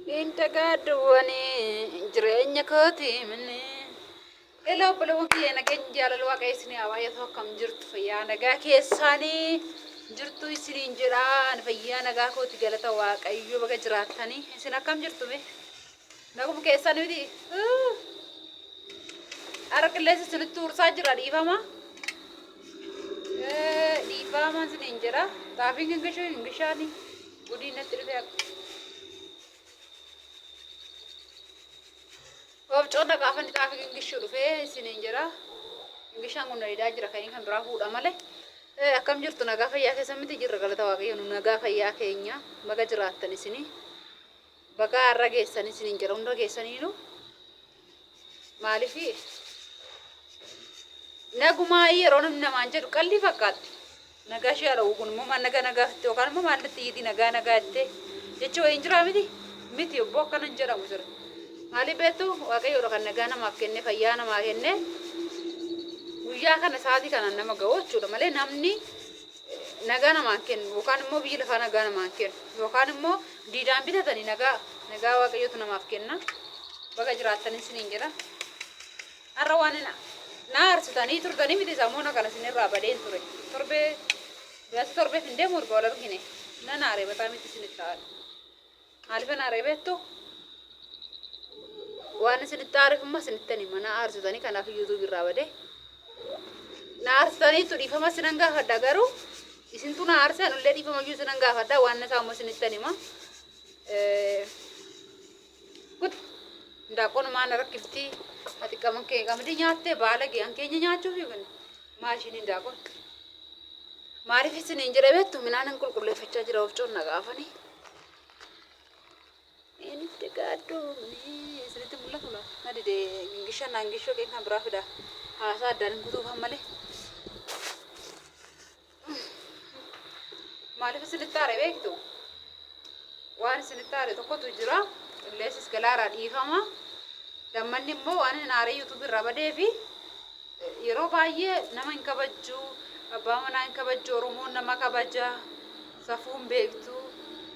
Hin dhagaadduwwani jireenya kooti minni. Hello obboleewwan kiyya, nageenya jaalala Waaqayyo isinii haa baay'atu. Akkam jirtu? Fayyaa nagaa keessaanii jirtu isiniin jedha. Ani fayyaa nagaa kooti, galata Waaqayyo. Baga jiraattanii. Isin akkam jirtu mee? Naguma keessanii miti? Har'a qilleensi isinitti ursaa jira, dhiifama. Dhiifama isiniin jedha. Xaafiin gingishuu gingishaani gudiin natti dhufe akka. Wafcoon dhaqaafanni xaafii gingishuu dhufee isiniin jedha. Gingishaan kun dheedaa jira, kan kan biraa fuudha malee. Akkam jirtu? Nagaa fayyaa keessa miti? Jirra, galata Waaqayyo, nu nagaa fayyaa keenya. Baga jiraattan isinii. Baga har'a geessan isiniin jedha hunda keessaniinuu. Maaliif nagumaa yeroo namni namaan jedhu qallii fakkaatti. Nagaa ishee haadha kun immoo maal nagaa nagaa fitte yookaan immoo maal natti iyyiti nagaa nagaa jettee jechi wayiin jiraa miti miti obbo, akkana hin jedhamu sira. Maaliif beektu? Waaqayyoodha kan nagaa namaaf kenne, fayyaa namaa kenne, guyyaa kana sa'aatii kanaan nama ga'u jechuudha malee namni nagaa namaan kennu yookaan immoo biyyi lafaa nagaa namaan kennu yookaan immoo diidaan bitatanii nagaa, nagaa Waaqayyootu namaaf kenna. Baga jiraattanii isiniin jedha. Har'a waan na aarsitanii turtanii miti, samoona kana isinirraa badeen ture. Torbee guyyaatti torbeef hin deemu erga wal argine. Nan aaree bataa miti isinitti aare. Maaliif na aaree beektu? Waan isinitti aareef immoo isinitti hima. Na aarsitanii, kanaaf YouTube irraa badee. Na aarsitaniitu, dhiifama isinan gaafadha, garuu isintu na aarse, anullee dhiifama iyyuu isinan gaafadha, waan isaa immoo isinitti hima. Gut Indaaqoon maana rakkifti ati qaman kee qamadii nyaattee baala gee an keenya nyaachuufi kun maashinii indaaqoon. Maaliif isiniin jedhe beektu? Midhaan hin qulqulleeffachaa jira, wafcoon na gaafanii. Inni gaaddoomni isinitti mul'atu la. Na dide gingishaan naan gishoo qeen kan biraa fida. Haasaa addaan hin kutuufan malee. Maaliif isinitti aare beektu? Waan isinitti aare tokkotu jira. Qilleensis galaaraa, dhiifama. Lammanni immoo waan hin aaree YouTube irraa badee fi yeroo baay'ee nama hin kabajju, abbaa manaa hin kabajju, Oromoon nama kabaja, safuu hin beektu,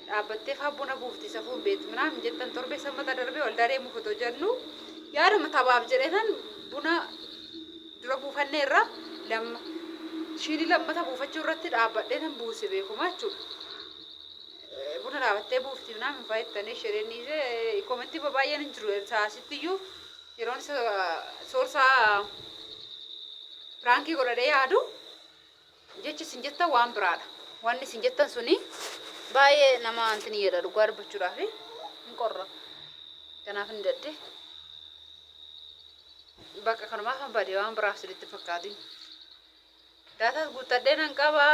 dhaabbattee faa buna buufti, safuu hin beektu. Minaan jettan torbee Sanbata darbee waldaa deemuuf otoo jennu yaaduma taphaaf jedhee buna dura buufanneerra, lamma shiinii lammata buufachuu irratti dhaabbadhee tan buuse beekuma jechuudha. Buna dhaabattee buufti minaan hin faayettanii isheen dhiisee commentii baay'een hin jiru saasitti iyyuu yeroon isa soorsaa prankii godhadhee yaadu jechi isin jettan waan biraadha. Wanni isin jettan suni baay'ee nama antini jedha, dhugaa dubbachuudhaaf hin qorra. Kanaaf hin dadde. Bakka kanumaaf han bade, waan biraaf isinitti fakkaatin. Dataas guuttadhee nan qaba,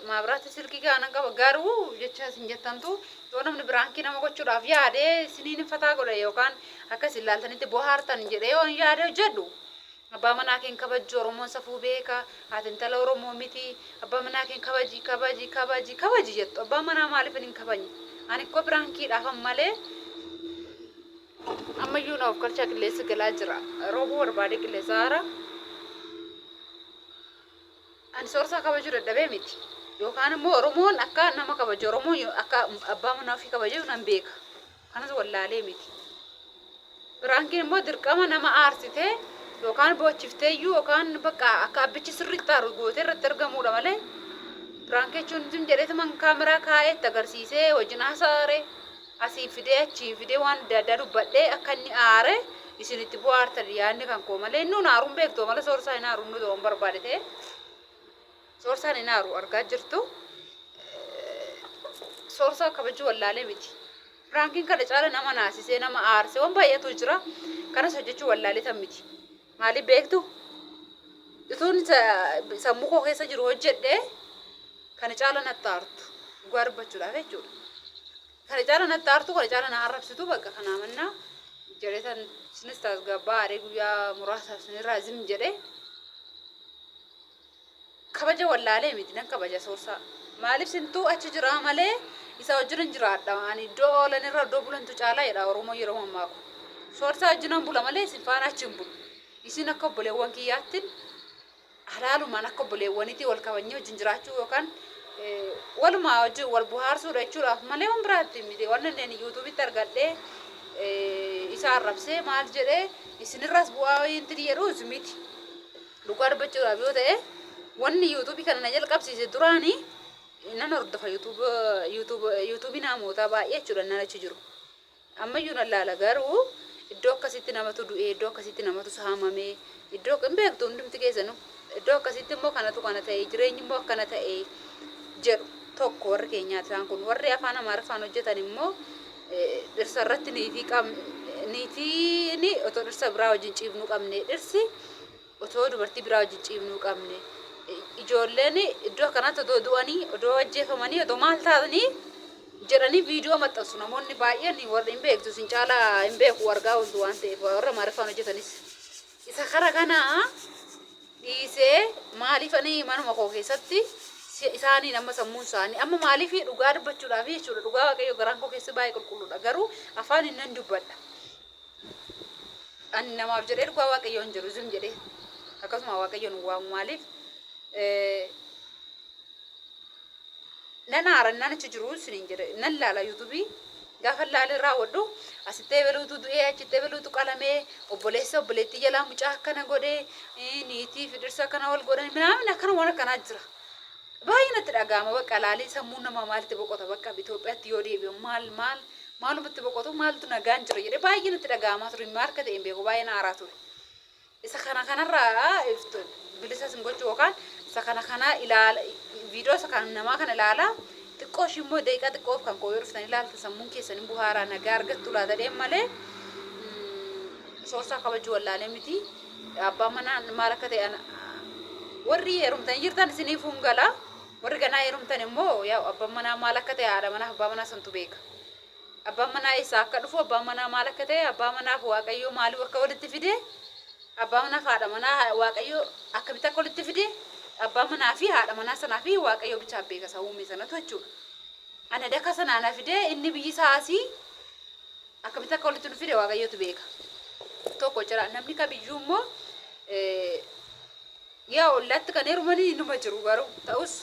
maabiraatti silkii kaa nan qaba, garuu jecha isin jettantu yoo namni prankii nama gochuudhaaf yaade isiniin hin fataa godhe yookaan akka isin laaltanitti bohaartan jedhee yoo hin yaade hojjedhu. Abbaa manaa keen kabajju, Oromoon safuu beeka, ati intala Oromoo miti, abbaa manaa keen kabaji, kabaji, kabaji, kabaji jettu. Abbaa manaa maaliif hin kabajne? Ani koo prankiidhaafan malee ammayyuu na of galchaa, qilleensi galaa jira. Roobuu barbaade qilleensa haaraa. Ani soorsaa kabajuu dadhabee miti. Yookaan immoo Oromoon akka nama kabaju, Oromoon akka abbaa manaa ofii kabaju nan beeka. Kanas wallaalee miti. Prankiin immoo dirqama nama aarsitee yookaan boochiftee iyyuu yookaan bakka akka abbichi sirriitti aaru gootee irratti argamuudha malee prankii jechuun zim jedheetuman kaameraa kaa'ee itti agarsiisee wajjin haasa'aare asii fidee achiin fidee waan adda addaa dubbadhee akka inni aare isinitti bu'aartan yaadni kan koo malee inni aaruun beektu mala soorsaa hin aaru, inni ta'uun barbaade ta'e soorsaan hin aaru, argaa jirtu. Soorsaa kabajuu wallaalee miti. Prankiin kana caala nama naasisee nama aarsee waan baay'eetu jira. Kanas hojjechuu wallaalee tan miti. Maaliif beektu? Utuun sammuu koo keessa jiru hojjedhee kana caala natti aartu. Dhugaa dubbachuudhaaf jechuudha. Kana caala natti aartu, kana caala na arrabsitu, bakka kanaa mannaa jedhee tan isinis tasgabbaa aaree guyyaa muraasaaf isinirraa zim jedhee. Kabaja wallaalee miti, nan kabaja soorsaa. Maaliif sintuu achi jiraa malee isa wajjin hin jiraadha. Ani iddoo oolan irra iddoo bulantu caalaa jedha Oromoo yeroo mammaaku. Soorsaa wajjin bula malee isin faana achi hin bulu. Isin akka obboleewwan kiyyaattiin halaalumaan akka obboleewwaniitii wal kabajnee wajjin jiraachuu yookaan Walumaa wajjin wal bohaarsuudha jechuudhaaf malee waan biraatti miti. Waan inni YouTubeitti argadhee isa arrabsee maal jedhee isinirraas bu'aa wayiinti jedhuus miti. Dhugaa dubbachuudhaaf yoo ta'e, wanni YouTubeii kana na jalqabsiise duraanii nan hordofa YouTubeii namootaa baay'ee jechuudha nan achi jiru. Ammayyuu nan laala, garuu iddoo akkasitti namatu du'ee, iddoo akkasitti namatu saamamee, iddoo hin beektu hundumti keessanuu, iddoo akkasitti immoo kanatu kana ta'e, jireenyi immoo akkana ta'e jedhu tokko warri keenyaati isaan kun. Warri afaan Amaariffaan hojjetan immoo dhirsa irratti niitii qab niitiin otoo dhirsa biraa wajjin ciifnuu qabne, dhirsi otoo dubartii biraa wajjin ciifnuu qabne, ijoolleen iddoo akkanaatti otoo du'anii, otoo ajjeefamanii, otoo maal ta'anii jedhanii viidiyoo maxxansu namoonni baay'een. Warri hin beektu isin caalaa hin beeku, argaa ooltu waan ta'eef. Warra Amaariffaan hojjetanis isa kara kanaa dhiisee maaliif ani manuma koo keessatti isaaniin amma sammuun isaanii amma maaliif dhugaa dubbachuudhaaf jechuudha. Dhugaa Waaqayyo, garaan koo keessa baay'ee qulqulluudha, garuu afaan hin nan dubbadha. Ani namaaf jedhee dhugaa Waaqayyo hin jiru zim jedhee akkasuma Waaqayyo nu waamu. Maaliif nan aara nan achi jiru isiniin jedhe. Nan laala YouTubeii, gaafa laalee raawwadhu asitti ebeluutu du'ee, achitti ebeluutu qalamee, obboleessa obboleettii jalaa mucaa akkana godhee, niitii fi dhirsa akkana wal godhan minaamin akkana waan akkanaa jira. Baay'ee natti dhaga'ama. Bakka laalee sammuun namaa maalitti boqota? Bakka Itoophiyaatti yoo deebi'u maal maal maalumatti boqotu, maaltu nagaan jira jedhee baay'ee natti dhaga'amaa ture. Maal akka ta'e hin beeku, baay'ee na aaraa ture. Isa kana kanarraa bilisa isin gochuu yookaan isa kana kana ilaala, viidiyoo isa kan namaa kana ilaalaa, xiqqoo ishii immoo daqiiqaa xiqqoof kan koo yoo dhuftan ilaalta, sammuun keessan hin buhaaraa, nagaa argattu laata deem malee Soorsaa kabajuu wallaalee miti. Abbaan manaa maal akka ta'e warri heerumtanii jirtan isiniif hin gala. Warri ganaa heerumtan immoo yaa abbaan manaa maal akka ta'e haadha manaa abbaa manaa santu beeka. Abbaan manaa eessaa akka dhufu, abbaan manaa maal akka ta'e, abbaa manaaf Waaqayyoo maaliif akka walitti fide, abbaa manaaf haadha manaa Waaqayyoo akkamitti akka walitti fide, abbaa manaa fi haadha manaa sanaa fi Waaqayyoo bichaan beeka, isa uume sanatu jechuudha. Ana daka sanaa na fide, inni biyyi isaa asii akkamitti akka walitti nu fide Waaqayyootu beeka. Tokko jira, namni kamiyyuu immoo yaa ollaatti kan heerumanii numa jiru, garuu ta'us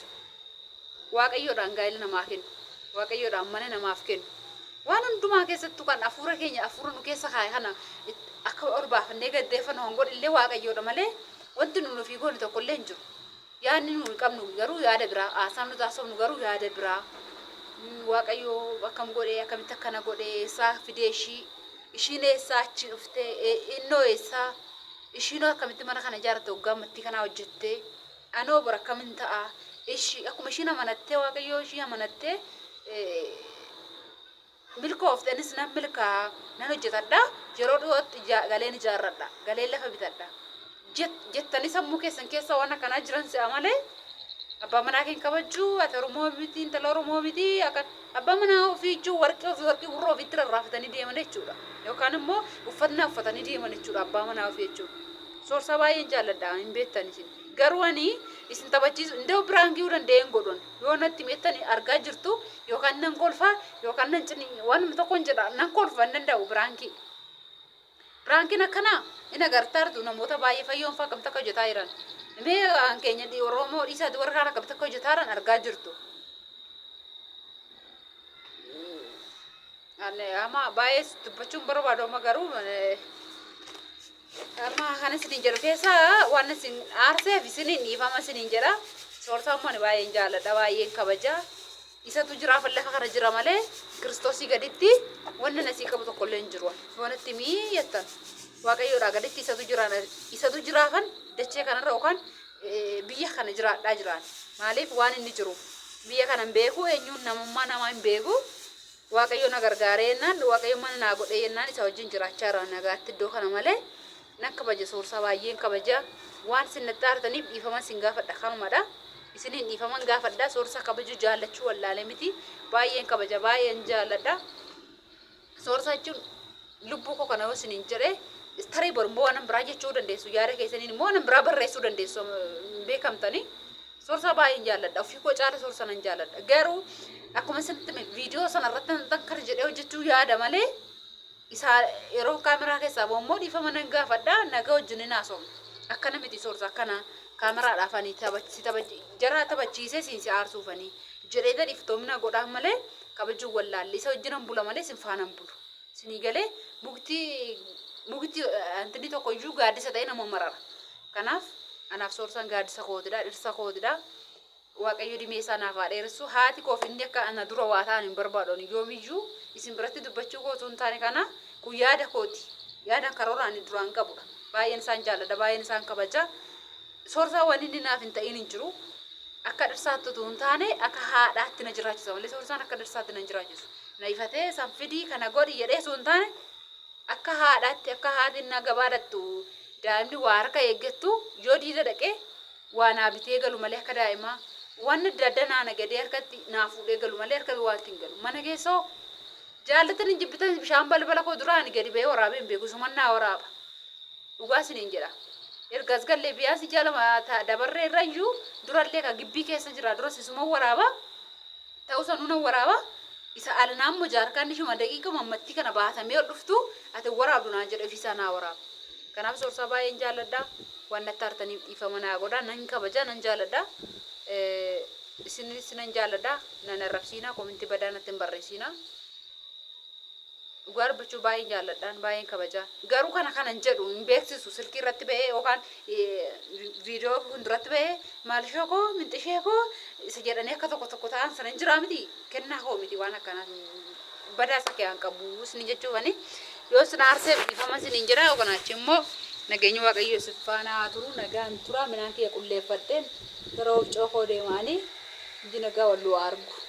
Waaqayyoodhaan gaa'ela namaa kennu. Waaqayyoodhaan mana namaaf kennu. Waan hundumaa keessattuu kan hafuura keenya, hafuura nu keessa kaa'e kana akka ol baafannee gaddeeffannu kan godhe illee Waaqayyoodha malee wanti nu ofii goone tokko illee hin jiru. Yaadni nu qabnu garuu yaada biraa, haasaan nuti haasofnu garuu yaada biraa. Waaqayyo akkam godhee, akkamitti akkana godhee, eessaa fidee ishii, ishiin eessaa achi dhuftee, innoo eessaa, ishiinoo akkamitti mana kana ijaarratte, waggaa ammattii kanaa hojjettee, anoo bor akkamin ta'a, ishii akkuma ishiin amanattee, Waaqayyoo ishii amanattee milkoofte, anis nan milkaa'a, nan hojjetadha, yeroo dhiyootti galeen ijaarradha, galeen lafa bitadha jettanii sammuu keessan keessa waan akkanaa jiran si'a malee abbaa manaa kee hin kabajjuu, ati Oromoo miti, intala Oromoo miti, akka abbaa manaa ofii jechuun warqee ofii, warqii gurra ofiitti rarraafatanii deeman jechuudha, yookaan immoo uffannaa uffatanii deeman jechuudha abbaa manaa ofii jechuudha. Soorsaa baay'een jaalladha, hin beektan isin. Garuu ani isin taphachiisu inda'u prankii danda'een godhan yoo natti meettani argaa jirtu, yookaan nan kolfa yookaan nan cini, waan tokkon jedha, nan kolfa hin danda'u prankii. Prankiin akkanaa in agartaartu namoota baay'ee fayyoon fa'aa akkamitti akka hojjetaa jiran. Mee kan keenya Oromoo dhiisaati, warra kaan akkamitti akka hojjetaa jiran argaa jirtu. Ani amma baay'ee dubbachuun barbaadu amma, garuu amma kan isiniin jedhu keessaa waan isin aarseef isiniin dhiifama isiniin jedha. Soorsaa immoo ani baay'een jaalladha, baay'een kabaja. Isatu jiraaf lafa kana jira malee Kiristoosii gaditti wanni nasii qabu tokkollee hin jiru. Wanatti mii jettan, Waaqayyoodhaa gaditti isatu jira, isatu jiraafan dachee kanarra yookaan biyya kana jiraadhaa jiraan. Maaliif waan inni jiru biyya kana hin beeku, eenyuun namummaa namaa hin beeku. Waaqayyo na gargaaree jennaan, Waaqayyo mana naa godhee jennaan, isa wajjin jiraachaa jira nagaatti iddoo kana malee. Nan kabaja Soorsaa, baay'een kabaja. Waan isin natti aartaniif dhiifama isin gaafadha, kanumadha. Isiniin dhiifaman gaafadha. Soorsaa kabajuu jaallachuu wallaalee miti. Baay'een kabaja, baay'een jaalladha. Soorsaa jechuun lubbuu koo kana yoo isiniin jedhe, tarii bor immoo waan biraa jechuu dandeessu, yaada keessaniin immoo waan biraa barreessuu dandeessu beekamtanii. Soorsaa baay'een jaalladha. Ofii koo caala Soorsaa nan jaalladha. Garuu akkuma isinitti hime, viidiyoo sana irratti akkana jedhee hojjechuu yaada malee isaa yeroo kaameraa keessaa bahu immoo dhiifama nan gaafadha, nagaa wajjin hin haasofne. Akkana miti Soorsa, akkana Kaameraadhaaf ani si jaraa taphachiisee siin si aarsuufanii jedhee tan iftoomina godhaan malee kabajuu wallaalle isa wajjinan bula malee sin faanan bulu. Sinii galee mukti mukti antinni tokko iyyuu gaaddisa ta'e nama marara. Kanaaf anaaf Soorsaan gaaddisa kootidha, dhirsa kootidha. Waaqayyo dimee isaa naaf haa dheeressu. Haati koof inni akka ana dura waa ta'an hin barbaadu. Ani yoomiyyuu isin biratti dubbachuu koo osoo hin taane kana kun yaada kooti. Yaada karoora ani duraan qabudha. Baay'een isaan jaalladha, baay'een isaan kabaja. Soorsaa waan inni naaf hin ta'in hin jiru. Akka dhirsaatti utuu hin taane akka haadhaatti na jiraachisa malee Soorsaan akka dhirsaatti na hin jiraachisu. Na ifatee san fidii kana godhi jedhee osoo hin taane akka haadhaatti akka haati na gabaa dhaqxu daa'imni waa harka eeggattu yoo diida dhaqee waa naa bitee galu malee akka daa'imaa waan adda addaa naa nagadee harkatti naa fuudhee galu malee harka duwwaatti hin galu. Mana keessoo jaallatan hin jibbitan bishaan balbala koo duraa ani gadi ba'ee waraabee hin beeku isuman naa waraaba. Dhugaa isiniin jedha. Erga as gallee biyaansi ji'a lama dabarree irrayyuu durallee ka gibbii keessa jira duras isuman waraaba. Ta'u sanuu nan waraaba. Isa alanaa immoo jaarkaan ishuma daqiiquma ammattii kana baatamee ol dhuftu ati hin waraabdu naan jedhe ofiisaa naa waraaba. Kanaaf Soorsaa baay'een jaalladha. Waan natti aartaniif dhiifama naa godha. Nan kabaja nan jaalladha. Isinis nan jaalladha. Nan arrabsiina kominti badaa natti hin barreessiina. Dhugaa dubbachuu baay'een jaalladhaan baay'een kabajaa. Garuu kana kanan jedhu hin beeksisu silkii irratti ba'ee yookaan viidiyoo fuulduratti ba'ee maalishoo koo minxishee koo isa jedhanii akka tokko tokko ta'an sana hin jiraa miti kennaa koo miti waan akkanaa badaa isa kiyaan qabu isin jechuufani yoo isin aarseef dhiifama isiniin jedha yookaan achi immoo nageenyi Waaqayyo isin faana haa turu nagaan tura midhaan kiyya qulleeffadheen gara wofcoo koo deemaanii iji nagaa wal nu haa argu.